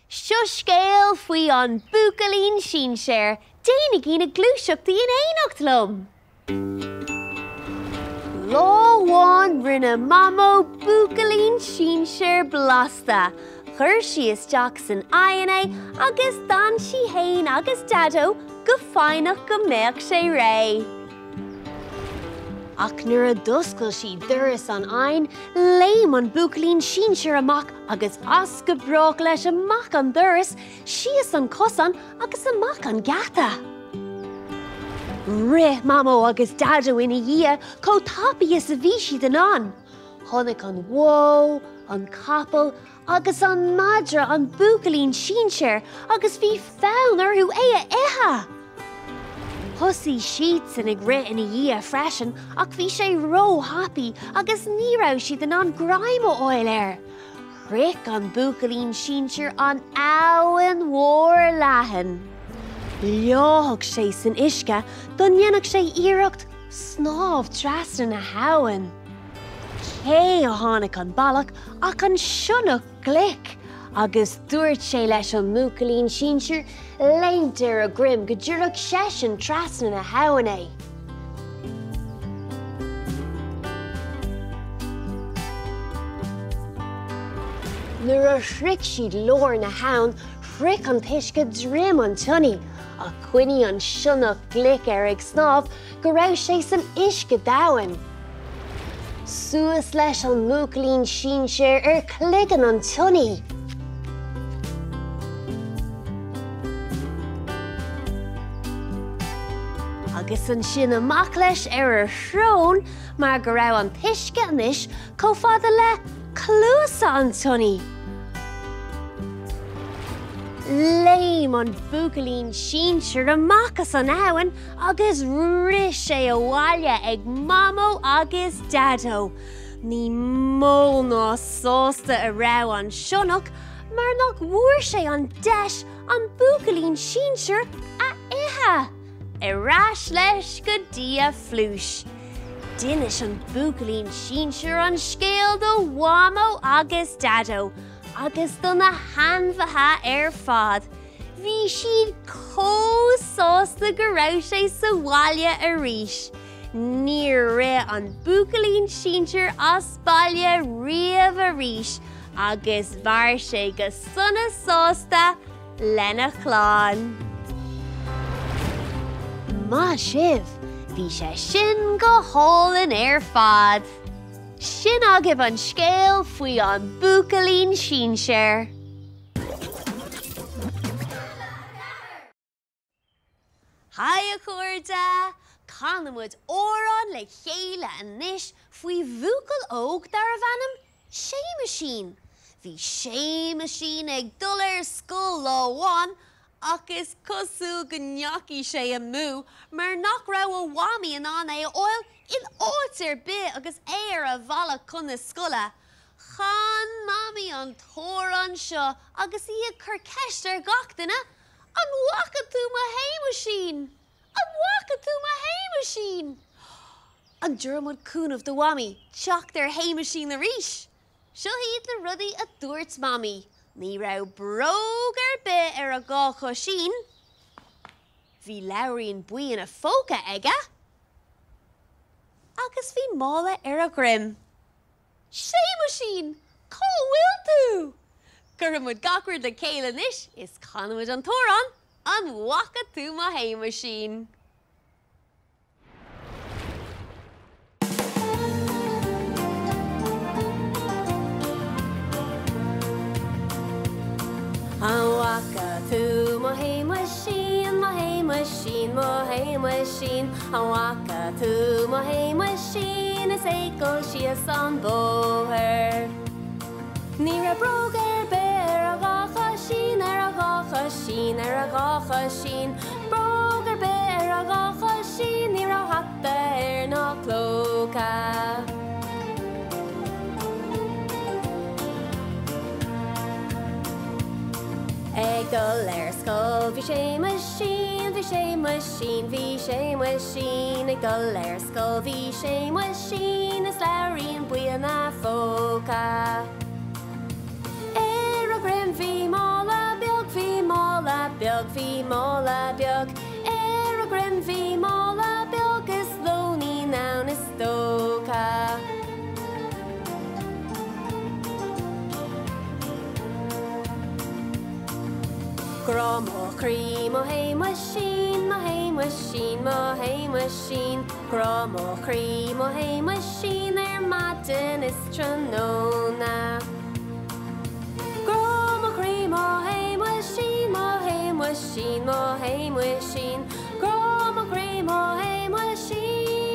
Seo scéal faoi an buachaillín sinséir, déanaigí na gluaiseachtaí in éineacht liom! Lá amháin rinne Mamó buachaillín sinséir blasta. Chuir sí isteach san oigheann é agus d'fhan sí fhéin agus Daideo go foighneach go mbeadh sé réidh. Ach nuair a d'oscail sí doras an oighinn, léim an buachaillín sinséir amach agus as go brách leis amach an doras, síos an cosán agus amach an geata. Rith Mamó agus Daideo ina dhiaidh chomh tapaidh is a bhí siad in ann. Chonaic an bhó, an capall agus an madra an buachaillín sinséir agus bhí fonn orthu é a ithe! Thosaigh siadsan ag rith ina dhiaidh freisin ach bhí sé róthapaidh agus ní raibh siad in ann greim a fháil air. Shroich an buachaillín sinséir an abhainn mhór leathan. Leáfadh sé san uisce dá ndéanfadh sé iarracht snámh trasna na habhann. Cé a tháinig an bealach ach an sionnach glic agus dúirt sé leis an mbuachaillín sinséir léimt ar a dhroim go dtabharfadh seisean trasna na habhann é. Nuair a shroich siad lár na habhann, shroich an t-uisce droim an tsionnaigh, ach choinnigh an sionnach glic air ag snámh go raibh sé san uisce domhain. Suas leis an mbuachaillín sinséir ar chloigeann an tsionnaigh. Agus ansin amach leis ar a shrón mar go raibh an t-uisce anois chomh fada le cluasa an tsionnaigh. Léim an buachaillín sinséir amach as an abhainn agus rith sé abhaile ag Mamó agus Daideo. Ní mó ná sásta a raibh an sionnach mar nach bhfuair sé an deis an buachaillín sinséir a ithe. Ar ais leis go dtí a phluais. D'inis an buachaillín sinséir an scéal do Mhamó agus Daideo agus do na hainmhithe ar fad. Bhí siad chomh sásta go raibh sé sa bhaile arís. Níor rith an buachaillín sinséir as baile riamh arís agus mhair sé go sona sásta lena chlann. Maith sibh! Bhí sé sin go hálainn ar fad! Sin agaibh an scéal faoi an buachaillín sinséir. Haigh a chairde! Canfaidh muid amhrán le chéile anois faoi bhuachaill óg darbh ainm Séamaisín. Bhí Séamaisín ag dul ar scoil lá amháin ach is cosúil go ndeachaigh sé amú mar nach raibh a mhamaí in ann é a fháil in áit ar bith agus é ar a bhealach chun na scoile. Chan Mamaí an t-amhrán seo agus í ag cur ceist ar gach duine, An bhfaca tú mo Shéamaisín? An bhfaca tú mo Shéamaisín? An dtabharfaidh muid cúnamh do Mhamaí teacht ar Shéamaisín arís? Seo iad na rudaí a dúirt Mamaí, Ní raibh bróg ar bith ar a dhá choisín, bhí leabhairín buí ina phóca aige agus bhí mála ar a dhroim. Séamaisín! Cá bhfuil tú? Cuirfidh muid gach rud le chéile anois is canfaidh muid an t-amhrán, An bhfaca tú mo Shéamaisín? An bhfaca tú mo Shéamaisín, mo Shéamaisín, mo Shéamaisín? An bhfaca tú mo Shéamaisín is é ag dul síos an bóthar? Ní raibh bróg ar bith ar a dhá choisín, ar a dhá choisín, ar a dhá choisín, Bróg ar bith ar a dhá choisín, ní raibh hata air ná clóca. Ag dul ar scoil bhí Séamaisín, bhí Séamaisín, bhí Séamaisín Ag dul ar scoil bhí Séamaisín is leabhairín buí ina phóca. Ar a dhroim bhí mála beag. beag bhí mála beag Ar a dhroim bhí mála beag is lóinín ann is dócha. Grá mo chroí mo Shéamuisín, mo Shéamuisín, mo Shéamuisín, Grá mo chroí mo Shéamuisín ar maidin is tráthnóna. Grá mo chroí mo Shéamuisín, mo Shéamuisín, mo Shéamuisín, Grá mo chroí mo Shéamuisín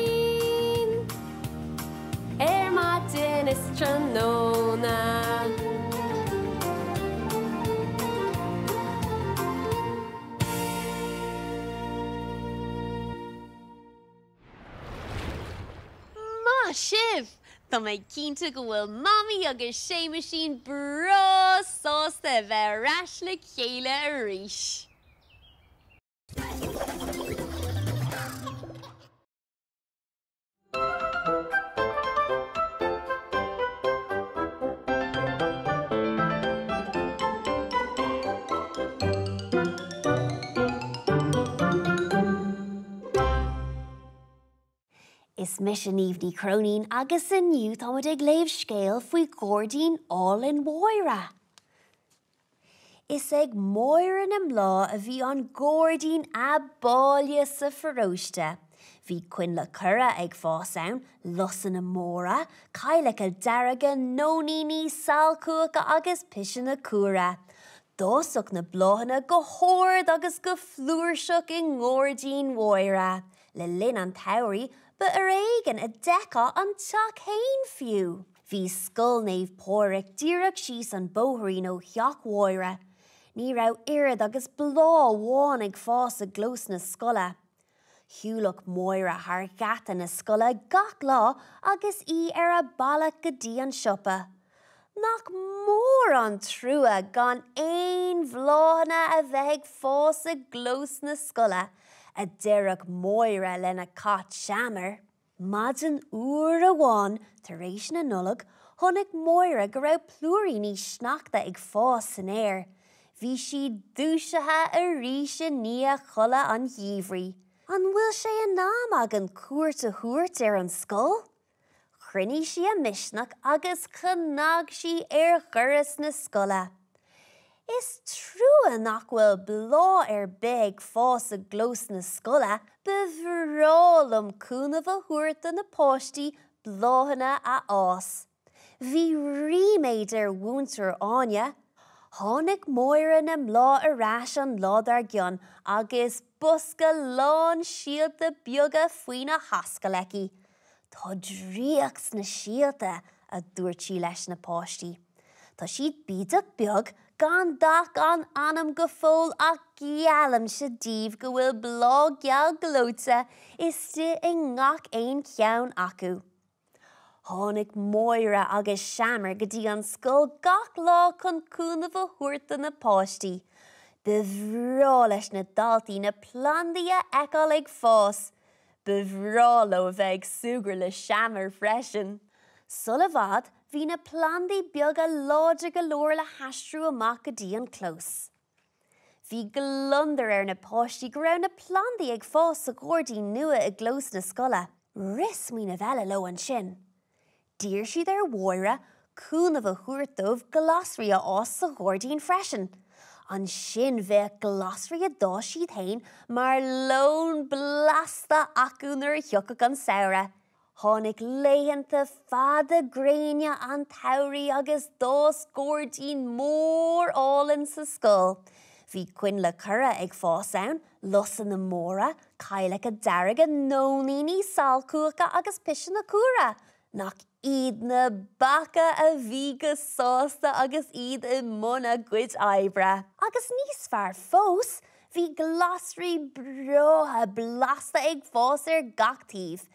ar maidin is tráthnóna. Maith sibh! Tá mé cinnte go bhfuil Mamaí agus Séamuisín breá sásta a bheith ar ais le chéile arís! Is mise Niamh Ní Chróinín agus inniu táimid ag léamh scéal faoi ghairdín álainn Mháire. Is ag Máire na mBláth a bhí an gairdín ab áille sa pharóiste. Bhí coinnle corra ag fás ann, lusanna móra, cailleacha dearga, nóiníní, sailchuacha agus piseanna cumhra. D'fhásfadh na bláthanna go hard agus go flúirseach i ngairdín Mháire. Le linn an tsamhraidh, ba ar éigean a d'fheicfeá an teach fhéin fiú. Bhí Scoil Naomh Pádraig díreach síos an bóithrín ó theach Mháire. Ní raibh oiread agus bláth amháin ag fás i gclós na scoile. Shiúlfadh Máire thar gheata na scoile gach lá agus í ar a bealach go dtí an siopa. Nach mór an trua gan aon bhláthanna a bheith ag fás i gclós na scoile, a deireadh Máire lena cat Seamar. Maidin fhuar amháin tar éis na Nollag, chonaic Máire go raibh plúiríní sneachta ag fás san aer. Bhí sí dúisithe arís i ndiaidh chodladh an gheimhridh. An bhfuil sé in am againn cuairt a thabhairt ar an scoil? Chruinnigh sí a misneach agus chnag sí ar dhoras na scoile. Is trua nach bhfuil bláth ar bith ag fás i gclós na scoile, ba bhreá liom cúnamh a thabhairt do na páistí bláthanna a fhás. Bhí ríméad ar Mhúinteoir Áine. Tháinig Máire na mBláth ar ais an lá dár gcionn agus bosca lán síolta beaga faoina hascaill aici. Tá draíocht sna síolta, a dúirt sí leis na páistí. Tá siad bídeach beag, gan dath gan ainm go fóill ach geallaimse daoibh go bhfuil bláth geal gleoite istigh i ngach aon cheann acu. Tháinig Máire agus Seamar go dtí an scoil gach lá chun cúnamh a thabhairt do na páistí. Ba bhreá leis na daltaí na plandaí a fheiceáil ag fás. Ba bhreá leo a bheith ag súgradh le Seamar freisin. Sul i bhfad, bhí na plandaí beaga láidir go leor le haistriú amach go dtí an clós. Bhí gliondar ar na páistí go raibh na plandaí ag fás sa ghairdín nua i gclós na scoile. Rith smaoineamh eile leo ansin. D'iarr siad ar Mháire cúnamh a thabhairt dóibh glasraí a fhás sa ghairdín freisin. Ansin bheadh glasraí a d'fhás siad fhéin mar lón blasta acu nuair a thiocfadh an samhradh. Tháinig laethanta fada gréine an tsamhraidh agus d'fhás gairdín mór álainn sa scoil. Bhí coinnle corra ag fás ann, lusanna móra, cailleacha dearga, nóiníní, sailchuacha agus piseanna cumhra. Nach iad na beacha a bhí go sásta agus iad i mbun a gcuid oibre! Agus níos fearr fós, bhí glasraí breátha blasta ag fás ar gach taobh.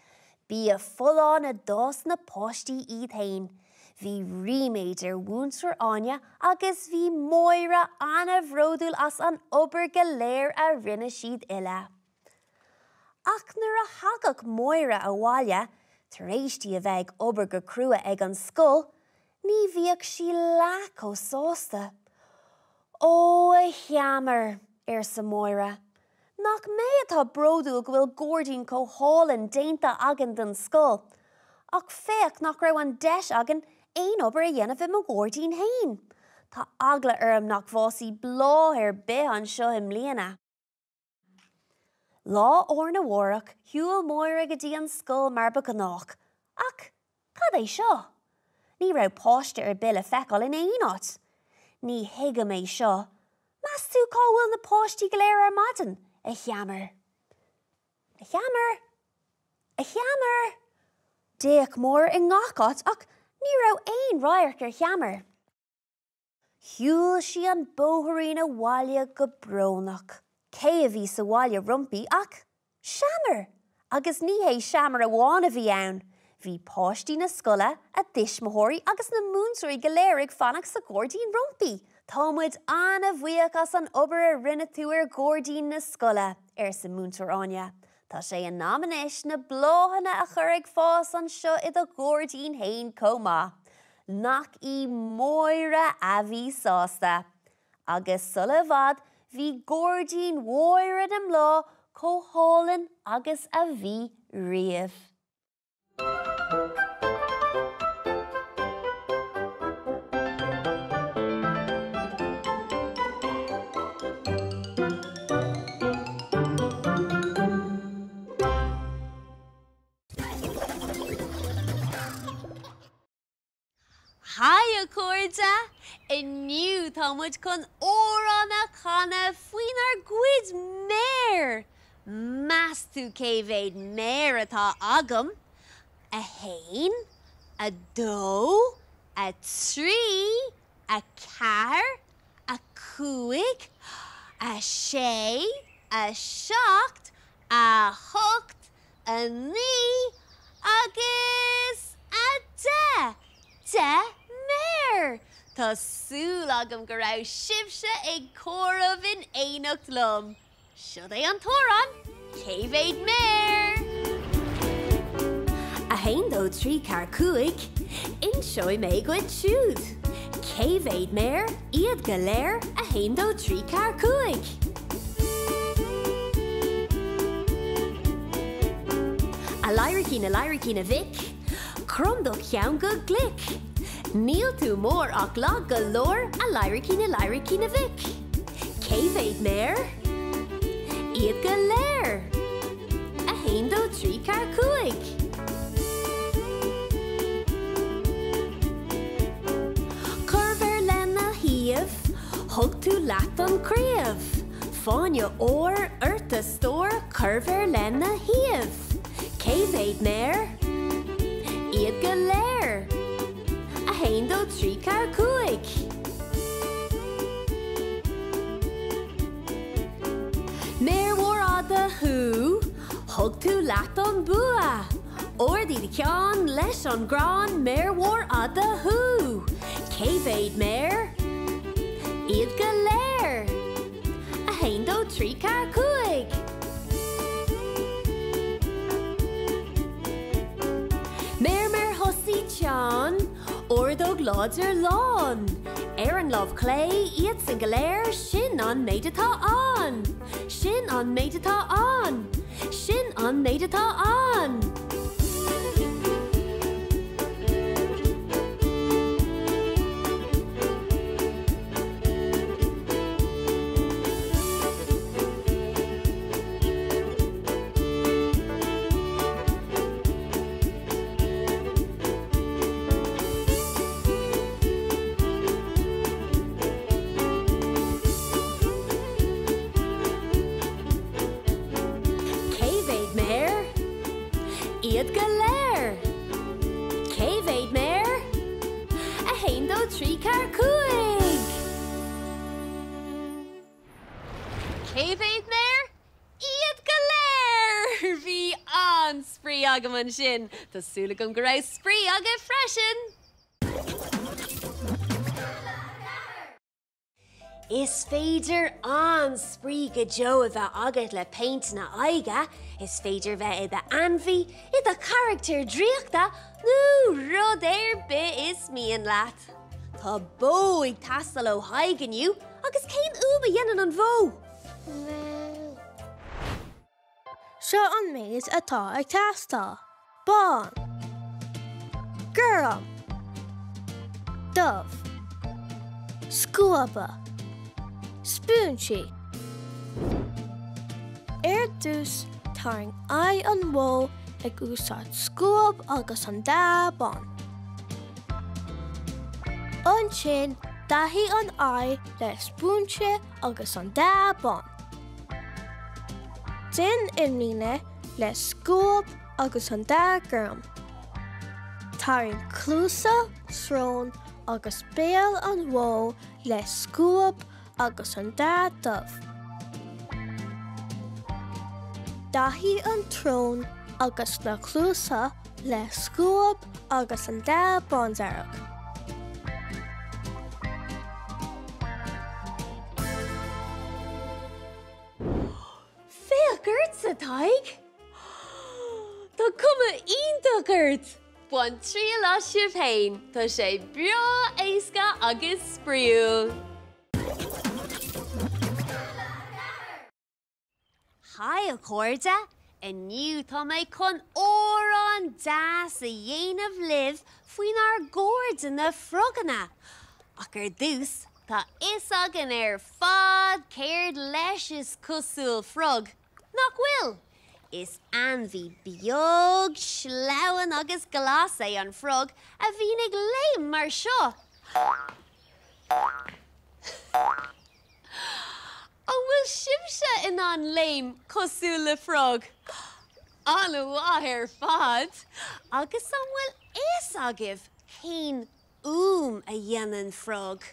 Bia folláin a d'fhás na páistí iad fhéin. Bhí ríméad ar Mhúinteoir Áine agus bhí Máire an-bhródúil as an obair go léir a rinne siad uile. Ach nuair a thagadh Máire abhaile, tar éis di a bheith ag obair go crua ag an scoil, ní bhíodh sí leath chomh sásta. Ó, a Sheamair! Arsa Máire. Nach mé atá bródúil go bhfuil gairdín chomh hálainn déanta againn don scoil. Ach féach nach raibh an deis againn aon obair a dhéanamh i mo ghairdín fhéin. Tá eagla orm nach bhfásfaidh bláth ar bith anseo i mbliana. Lá arna mhárach, shiúil Máire go dtí an scoil mar ba ghnách. Ach cad é seo? Ní raibh páiste ar bith le feiceáil in aon áit. Ní thuigim é seo. Meas tú cá bhfuil na páistí go léir ar maidin, a Sheamair? A Sheamair! A Sheamair! D'fhéach Máire i ngach áit ach ní raibh aon radharc ar Sheamair. Shiúil sí an bóithrín abhaile go brónach. Cé a bhí sa bhaile roimpi ach Seamair! Agus ní hé Seamair amháin a bhí ann. Bhí páistí na scoile, a dtuismitheoirí agus na múinteoirí go léir ag fanacht sa ghairdín roimpi. Tá muid an-bhuíoch as an obair a rinne tú ar ghairdín na scoile, arsa Múinteoir Áine. Tá sé in am anois na bláthanna a chur ag fás anseo i do ghairdín fhéin chomh maith. Nach í Máire a bhí sásta! Agus sula i bhfad bhí gairdín Mháire na mBláth chomh hálainn agus a bhí riamh. Haigh a chairde! Inniu tá muid chun amhrán a chanadh faoinár gcuid méar! Meas tú cé mhéad méar atá agam? 1, 2, 3, 4, 5, 6, 7, 8, 9 agus 10! 10 méar! Tá súil agam go raibh sibhse ag comhaireamh in éineacht liom! Siod é an t-amhrán, Cé mhéad méar? 1, 2, 3, 4, 5, Inseoidh mé dhuit siúd. Cé mhéad méar? Iad go léir, 1, 2, 3, 4, 5. A ladhraicín, a ladhraicín a mhic, Crom do cheann go glic. Níl tú mór ach lag go leor, A ladhraicín, a ladhraicín a mhic. Cé mhéad méar? Iad go léir! 1, 2, 3, 4, 5. Corrmhéar lena thaobh, Thug tú leat an chraobh. Fáinne óir ort a stór, Corrmhéar lena thaobh. Cé mhéad méar? Iad go léir! 1, 2, 3, 4, 5. Méar mhór fhada thú, thug tú leat an bua. Ardaigh do cheann leis an gcrann, méar mhór fhada thú. Cé mhéad méar? Iad go léir! 1, 2, 3, 4, 5. Méar méar thosaigh teann, Ordóg láidir lán. Ar an lámh chlé, iadsan go léir, sin an méid atá ann. Sin an méid atá ann. Sin an méid atá ann. Cé mhéad méar? Iad go léir! Cé mhéad méar? 1, 2, 3, 4, 5! Cé mhéad méar? Iad go léir! Bhí an-spraoi agam ansin! Tá súil agam go raibh spraoi agaibh freisin! Is féidir an-spraoi go deo a bheith agat le péint na aghaidhe, is féidir bheith i d'ainmhí, i do charachtar draíochta nó rud ar bith is mian leat. Tá bó ag teastáil ó Thadhg inniu agus cén fhuaim a dhéanann an bhó? Mó. Seo an méid atá ag teastáil, bán, gorm, dubh, scuaba, spúinsí. Ar dtús, tarraing aghaidh an bhó ag úsáid scuab agus an dath bán. Ansin, dathaigh an aghaidh le spúinse agus an dath bán. Déan imlíne le scuab agus an dath gorm. Tarraing cluasa, srón agus béal an bhó le scuab agus an dath dubh. Dathaigh an tsrón agus na cluasa le scuab agus an dath bándearg. Féach ortsa, Tadhg! Tá cuma iontach ort! Bain triail as sibh féin, tá sé breá éasca agus spraíúil! Haigh a chairde! Inniu tá mé chun amhrán deas a dhéanamh libh faoinár gcairde na froganna. Ach ar dtús, tá fhios againn ar fad céard leis is cosúil frog, nach bhfuil? Is ainmhí beag, sleamhain agus glas é an frog a bhíonn ag léim mar seo. An bhfuil sibhse in ann léim cosúil le frog? An-mhaith ar fad! Agus an bhfuil fhios agaibh cén fhuaim a dhéanann frog?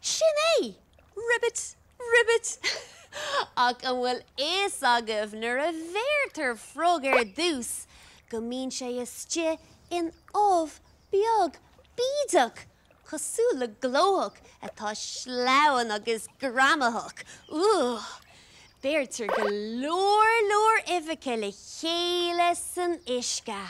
Sin é! Ribbit! Ribbit! Ach an bhfuil fhios agaibh nuair a bheirtear frog ar dtús go mbíonn sé istigh in ubh beag bídeach cosúil le glóthach atá sleamhain agus greamaitheach. Ugh! Beirtear go leor leor uibheacha le chéile san uisce.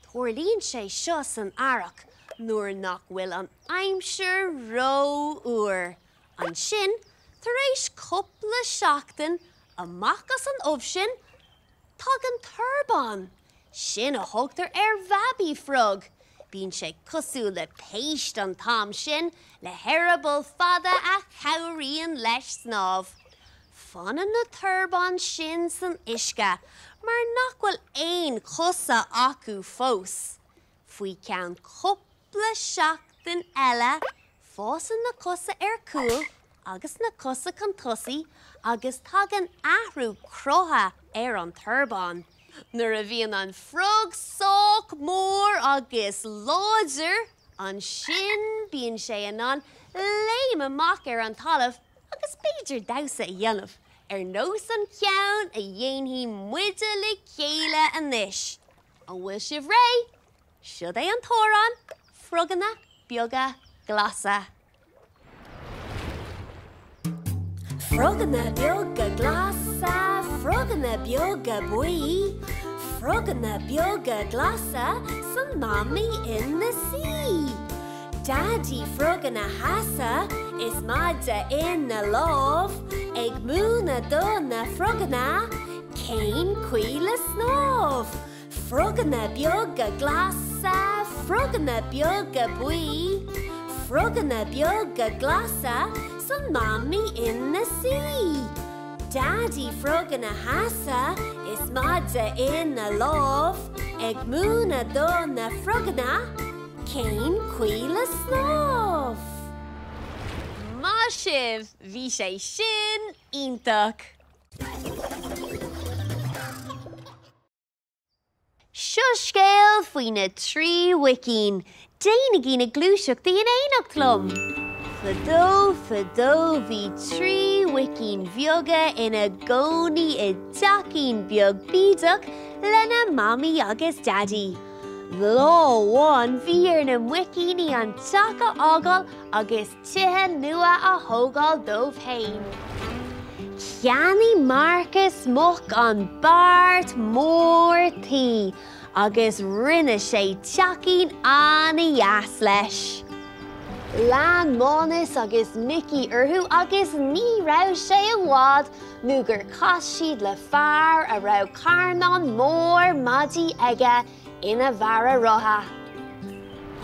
Tarlaíonn sé seo san earrach nuair nach bhfuil an aimsir ró-fhuar. Ansin, tar éis cúpla seachtain, amach as an ubh sin, tagann torbán. Sin a thugtar ar bhabaí frog. Bíonn sé cosúil le péist an t-am sin, le heireaball fada a chabhraíonn leis snámh. Fanann na torbáin sin san uisce mar nach bhfuil aon chosa acu fós. Faoi cheann cúpla seachtain eile, fásann na cosa ar cúl agus na cosa chun tosaigh agus tagann athrú crutha ar an torbán. Nuair a bhíonn an frog sách mór agus láidir, ansin bíonn sé in ann léim amach ar an talamh agus b'fhéidir damhsa a dhéanamh, ar nós an ceann a dhéanfaidh muide le chéile anois. An bhfuil sibh réidh? Siod é an t-amhrán, Froganna Beaga Glasa. Froganna beaga glasa, froganna beaga buí, froganna beaga glasa 's an mamaí ina suí. Daidí Frog ina sheasamh is maide ina lámh ag múineadh do na froganna cén chaoi le snámh. Froganna beaga glasa, froganna beaga buí, froganna beaga glasa 's an mamaí ina suí. Daidí Frog ina sheasamh is maide ina lámh ag múineadh do na froganna cén chaoi le snámh. Maith sibh! Bhí sé sin iontach! Seo scéal faoi na 3 mhuicín. Déanaigí na gluaiseachtaí in éineacht liom! Fadó fadó bhí 3 mhuicín bheaga ina gcónaí i dteachín beag bídeach lena mamaí agus daidí. Lá amháin bhí ar na muicíní an teach a fhágáil agus tithe nua a thógáil dóibh féin. Cheannaigh Marcas Muc an beart mór tuí agus rinne sé teachín an-dheas leis. Lean Mánas agus Micí orthu agus ní raibh sé i bhfad nó gur chas siad le fear a raibh carnán mór maidí aige ina bharra rotha.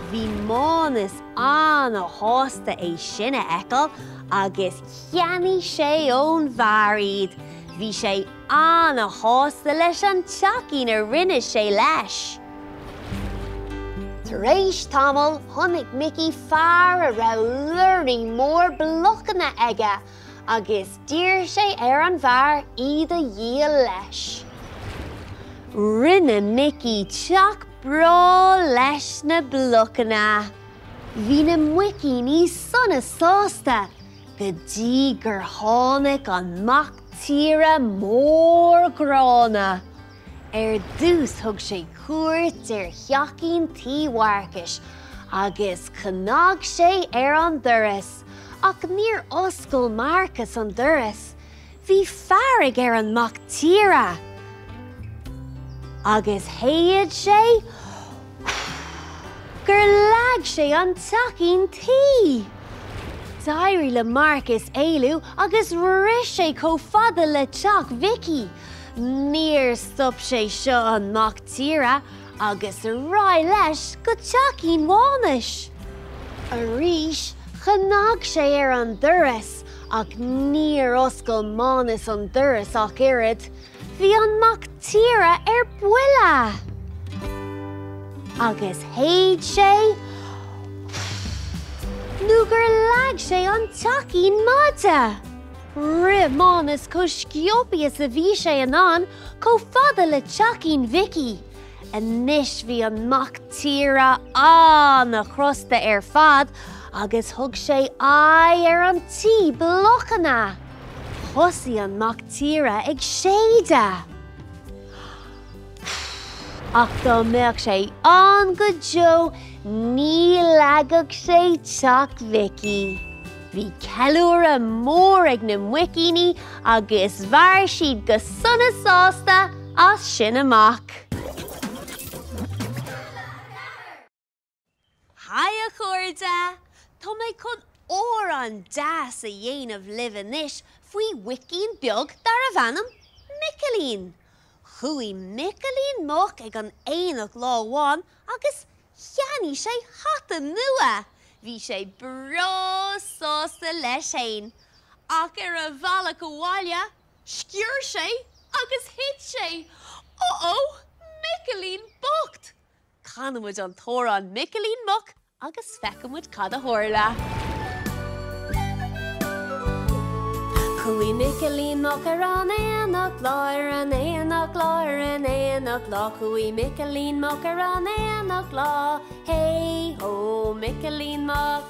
Bhí Mánas ana-shásta é sin a fheiceáil agus cheannaigh sé ón bhfear iad. Bhí sé ana-shásta leis an teachín a rinne sé leis. Tar éis tamaill chonaic Micí fear a raibh lorraí mór blocanna aige agus d'iarr sé ar an bhfear iad a dhíol leis. Rinne Micí teach breá leis na blocanna. Bhí na muicíní sona sásta go dtí gur tháinig an mac tíre mór gránna. Ar dtús thug sé cuairt ar theachín tí Mharcais agus chnag sé ar an doras, ach níor oscail Marcas an doras. Bhí fearg ar an mac tíre agus shéid sé gur leag sé an teachín tí. D'éirigh le Marcas éalú agus rith sé chomh fada le teach Mhicí. Níor stop sé seo an mac tíre agus ar aghaidh leis go teachín Mhánais. Arís chnag sé ar an doras ach níor oscail Mánas an doras ach oiread. Bhí an mac tíre ar buile! Agus shéid sé nó gur leag sé an teachín maide. Rith Mánas chomh sciobtha is a bhí sé in ann chomh fada le teachín Mhicí. Anois bhí an mac tíre ana-chrosta ar fad agus thug sé aghaidh ar an tí blochanna. Thosaigh an mac tíre ag séideadh. Ach dá mbeadh sé ann go deo ní leagfadh sé teach Mhicí. Bhí ceiliúradh mór ag na muicíní agus mhair siad go sona sásta as sin amach. Haigh a chairde! Tá mé chun amhrán deas a dhéanamh libh anois faoi mhuicín beag darbh ainm Micilín. Chuaigh Micilín Muc ag an aonach lá amháin agus cheannaigh sé hata nua. Bhí sé breá sásta leis fhéin. Ach ar a bhealach abhaile, sciorr sé agus thit sé! Uh-oh! Micilín bocht! Canfaidh muid an t-amhrán Micilín Muc agus feicfidh muid cad a tharla. Chuaigh Micilín Muc ar an aonach lá ar an aonach lá ar an aonach lá Chuaigh Micilín Muc ar an aonach lá Hey ho Micilín Muc.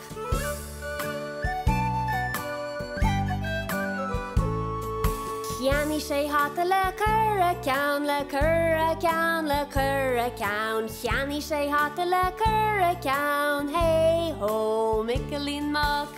Cheannaigh sé hata le cur a cheann, le cur a cheann, le cur a cheann. Cheannaigh sé hata le cur a cheann, hey ho Micilín Muc.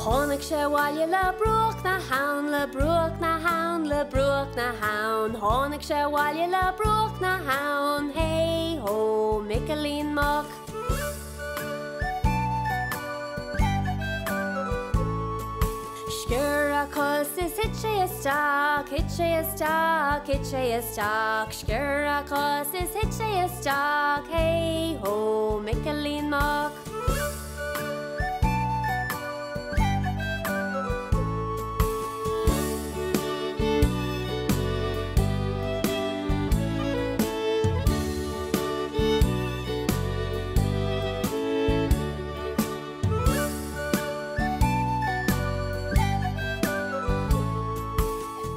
Tháinig sé abhaile le bruach na habhann, le bruach na habhann, le bruach na habhann. Tháinig sé abhaile le bruach na habhann, hey ho Micilín Muc. Sciorr a chos is thit sé isteach, thit sé isteach, thit sé isteach. Sciorr a chos is thit sé isteach, hey ho Micilín Muc.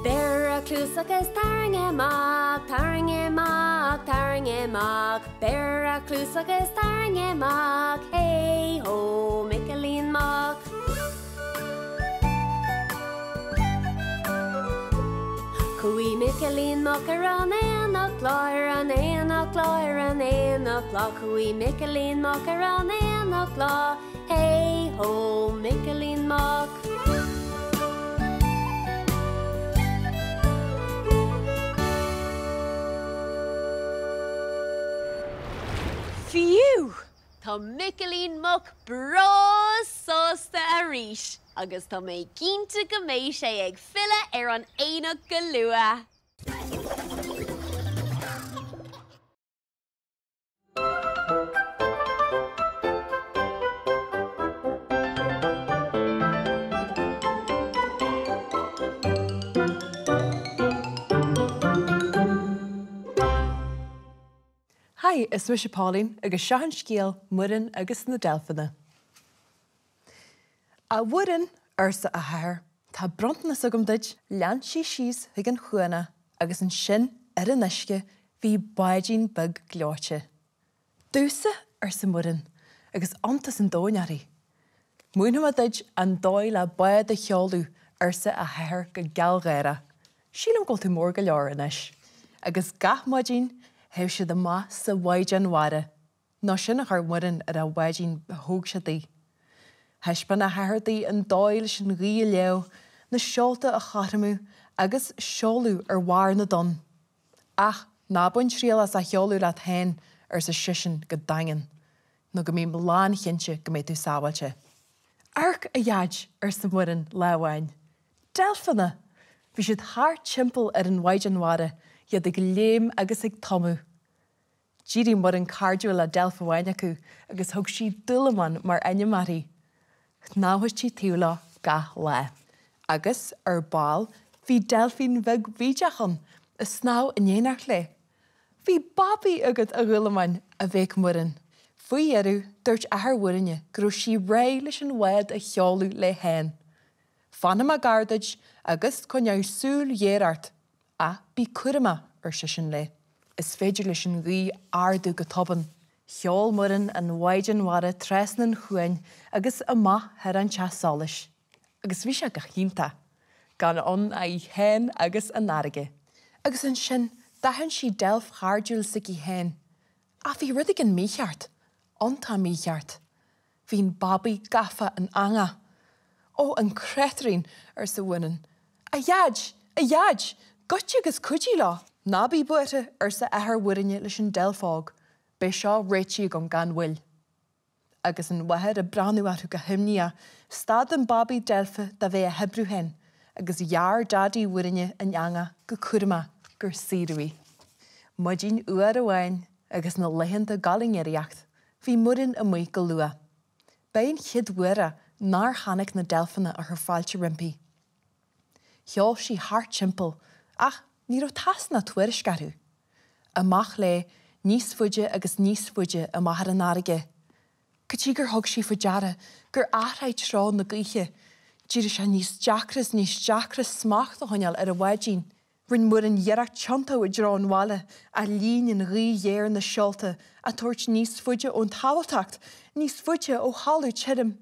Beir a chluas agus tarraing é amach, tarraing é amach, tarraing é amach. Beir a chluas agus tarraing é amach, hey ho Micilín Muc. Chuaigh Micilín Muc ar an aonach lá. lá ar an aonach, lá ar an aonach, lá chuaigh Micilín Muc ar an aonach lá, Hey ho Micilín Muc. Fiú! Tá Micilín Muc breá sásta arís agus tá mé cinnte go mbeidh sé ag filleadh ar an aonach go luath! Hi, is mise Pauline agus seo an scéal Muireann agus na Deilfeanna. A Mhuireann, arsa a hathair, tá bronntanas agam duit. Lean sí síos chuig an chuan é agus ansin ar an uisce bhí báidín beag gleoite. Domhsa? arsa Muireann agus iontas an domhain uirthi. Múinfidh mé duit an dóigh le bád a sheoladh, arsa a hathair go gealgháireach. Sílim go bhfuil tú mór go leor anois. Agus gach maidin théadh siad amach sa mhaighdean mhara, nó sin a chuir Muireann ar an bháidín a thóg sé di. Thaispeáin a hathair di an dóigh leis an ghaoth a léamh, na seolta a chothromú agus seoladh ar bharr na dtonn. Ach ná bain triail as á sheoladh leat féin, arsa seisean go daingean, nó go mbím lánchinnte go mbeidh tú sábháilte. Amharc, a Dhaid, arsa Muireann lá amháin. Deilfeanna! Bhí siad thart timpeall ar an mhaighdean mhara, iad ag léim agus ag tumadh. D'éirigh Muireann cairdiúil le deilf amháin acu agus thug sí Dúlamán mar ainm uirthi. Shnámhadh sí taobh leo gach lá. Agus, ar ball, bhí deilfín bheag bhídeach ann, ag snámh in éineacht léi. Bhí babaí agat, a Dhúlamáin, a bhéic Muireann. Faoi dheireadh, dúirt athair Mhuirinne go raibh sí réidh leis an bhád a sheoladh léi féin. Fanfaidh mé gar duit agus coinneoidh súil ghéar ort, Ach bí cúramach, ar seisean léi. Is féidir leis an ghaoth ardú go tobann. Sheol Muireann an mhaighdean mhara trasna an chuain agus amach thar an teach solais. Agus bhí sé go hiontach. Gan ann ach í féin agus an fharraige. Agus ansin d'aithin sí deilf chairdiúil s'aici féin. Ach bhí rud éigin mícheart. Iontach mícheart. Bhí an babaí gafa in eangach. Ó, an créatúirín! arsa Muireann. A Dhaid! A Dhaid! Goitse agus cuidigh leo! Ná bí buartha, arsa athair Mhuirinne leis an deilf óg, beidh seo réitithe agam gan mhoill. Agus an mháthair ag breathnú orthu go himníoch, stad an babaí deilfe de bheith á hoibriú féin agus ghearr Daidí Mhuirinne an eangach go cúramach gur saoradh í. Maidin fhuar amháin agus na laethanta ag dul i ngiorraíocht, Bhí Muireann amuigh go luath. B'é an chéad uair é nár chonaic na deilfeanna a chuir fáilte roimpi. Sheol sí thart timpeall ach ní raibh tásc ná tuairisc orthu. Amach léi níos faide agus níos faide amach ar an fharraige, go dtí gur thug sí faoi deara gur athraigh treo na gaoithe, d'éirigh sé níos deacra is níos deacra smacht a choinneáil ar an bháidín. Rinne Muireann iarracht tiontú i dtreo an bhaile, ach líon an ghaoth ghéar na seolta, á tabhairt níos faide ón tsábháilteacht, níos faide ó thalamh tirim.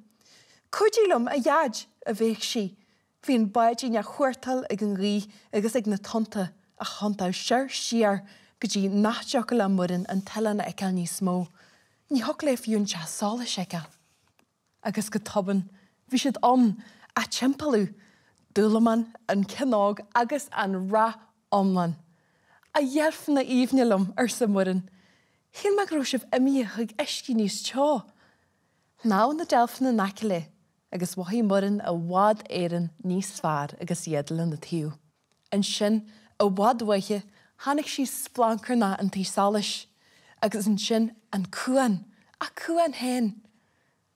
Cuidigh liom, a Dhaid! a bhéic sí. Bhí an báidín á chuartáil ag an ghaoth agus ag na tonnta, á thiontú soir siar go dtí nach dtiocfadh le Muireann an t-oileán a fheiceáil níos mó. Ní thiocfadh léi fiú an teach solais a fheiceáil. Agus go tobann, bhí siad ann, á dtimpeallú, Dúlamán, an ceann óg agus an rath iomlán. A dheilfeanna aoibhne liom, arsa Muireann, shíl mé go raibh sibh imithe chuig uiscí níos teo. Shnámh na deilfeanna in aice léi agus mhothaigh Muireann i bhfad Éireann níos fearr agus iad lena taobh. Ansin, i bhfad uaithi, chonaic sí splancarnach an tí solais, agus ansin an cuan, a cuan féin!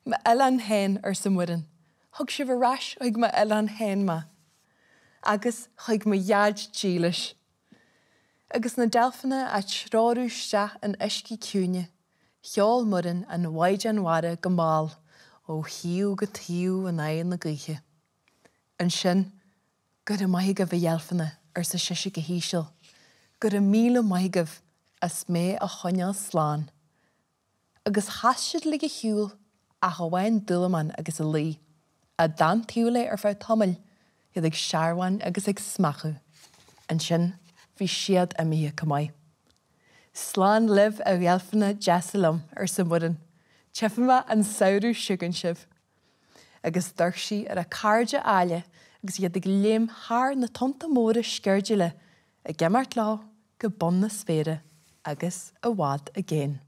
M'oileán féin, arsa Muireann. Thug sibh ar ais chuig m'oileán féin mé. Agus chuig mo dhaid dílis. Agus na deilfeanna á dtreorú isteach in uiscí ciúine, sheol Muireann an mhaighdean mhara go mall ó thaobh go taobh in aghaidh na gaoithe. Ansin, Go raibh maith agaibh, a dheilfeanna, arsa sise go híseal. Go raibh míle maith agaibh as mé a choinneáil slán. Agus chas siad uilig ar shiúl, ach amháin Dúlamán agus a lao, a d'fhan taobh léi ar feadh tamaill, iad ag searbháin agus ag smeachadh. Ansin bhí siad imithe chomh maith. Slán libh a dheilfeanna deasa liom, arsa Muireann. Tchífidh mé an samhradh seo chugainn sibh. Agus d'amharc sí ar a cairde áille agus iad ag léim thar na tonnta móra sceirdiúla ag imeacht leo go bun na spéire agus i bhfad i gcéin.